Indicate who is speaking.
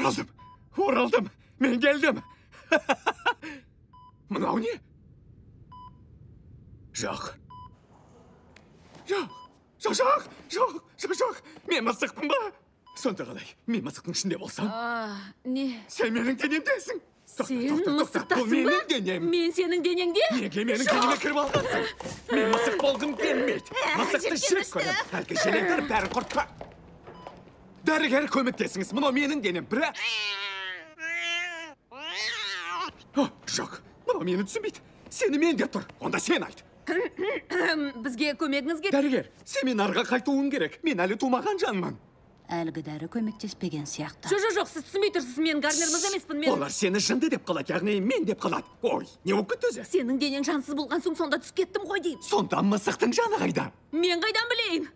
Speaker 1: Оралдым, оралдым, мен келдім. Мынау не? Жоқ. Жоқ, жоқ, жоқ, жоқ, жоқ, жоқ. Мен мысықпын ба? Сонда қалай? Мен мысықтың ішінде болсам?
Speaker 2: Не?
Speaker 1: Сен менің денемдесің.
Speaker 2: Сен мысықтасың ба?
Speaker 1: Бұл менің денем.
Speaker 2: Мен сенің денеңде?
Speaker 1: Неге менің денеме кіріп алғансың? Мен мысық болғым келмейді. Мысықты жек көрем. Әлгі желеңдер бәрін құртпа. Дәрігер, көмектесіңіз. Мынау менің денем. Бірақ... Жоқ, мынау мені түсінбейді. Сені мен деп тұр. Онда сен айт.
Speaker 2: Бізге көмегіңіз керек.
Speaker 1: Дәрігер, семинарға қайтуым керек. Мен әлі тумаған жанмын.
Speaker 3: Әлгі дәрі көмектеспеген сияқты.
Speaker 2: Жоқ, жоқ, жоқ, сіз түсінбей тұрсыз. Мен Гарнер мырза емеспін. Мен...
Speaker 1: Олар сені жынды деп қалады, яғни мен деп қалады. Ой, не болып кетті өзі?
Speaker 2: Сенің денең жансыз болған соң сонда түсіп кеттім ғой деймін.
Speaker 1: Сонда мысықтың жаны қайда?
Speaker 2: Мен қайдан білейін?